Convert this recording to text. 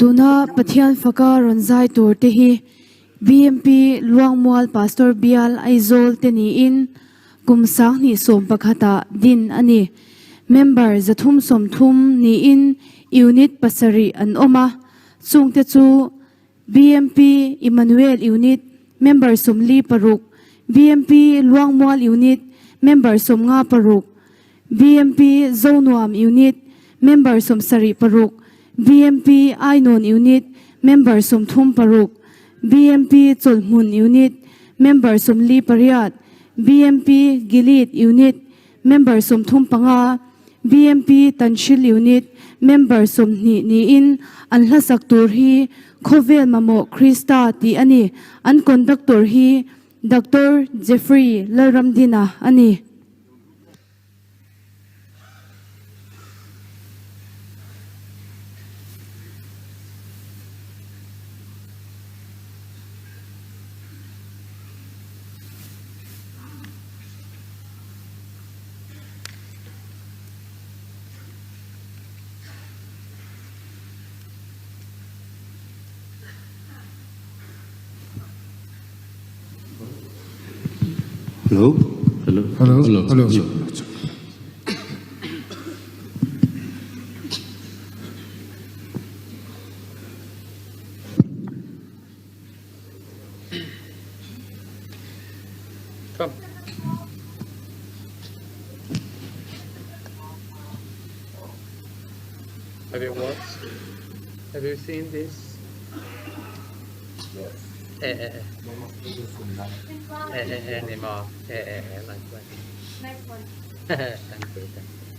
Tuna Pathian faka rawn zai tur te hi BMP Luangmual Pastor Bial Aizawl te niin kum sanghnih sawm pakhata din a ni. Member 330 niin Unit pasarih an awm a, chungte chu BMP Emmanuel Unit member 46, BMP Luangmual Unit member 56, BMP Zonuam Unit member 76, BMP Ainawn Unit member 36, BMP Chawlhhmun Unit member 48, BMP Gilead Unit member 35, BMP Tanhril Unit member 20 niin an hlasak tur hi Khawvel Mamawh Krista tih a ni. An conductor hi Doctor Jeffrey Lalramdina a ni. Hello. Hello. Hello. Hello. Hello. Hello. Come. Have you watched? Have you seen this? Yes. Eh, eh, eh. Eh, eh, eh, anymore. Eh, eh, eh, like, like. Nice one. Thank you, thank you.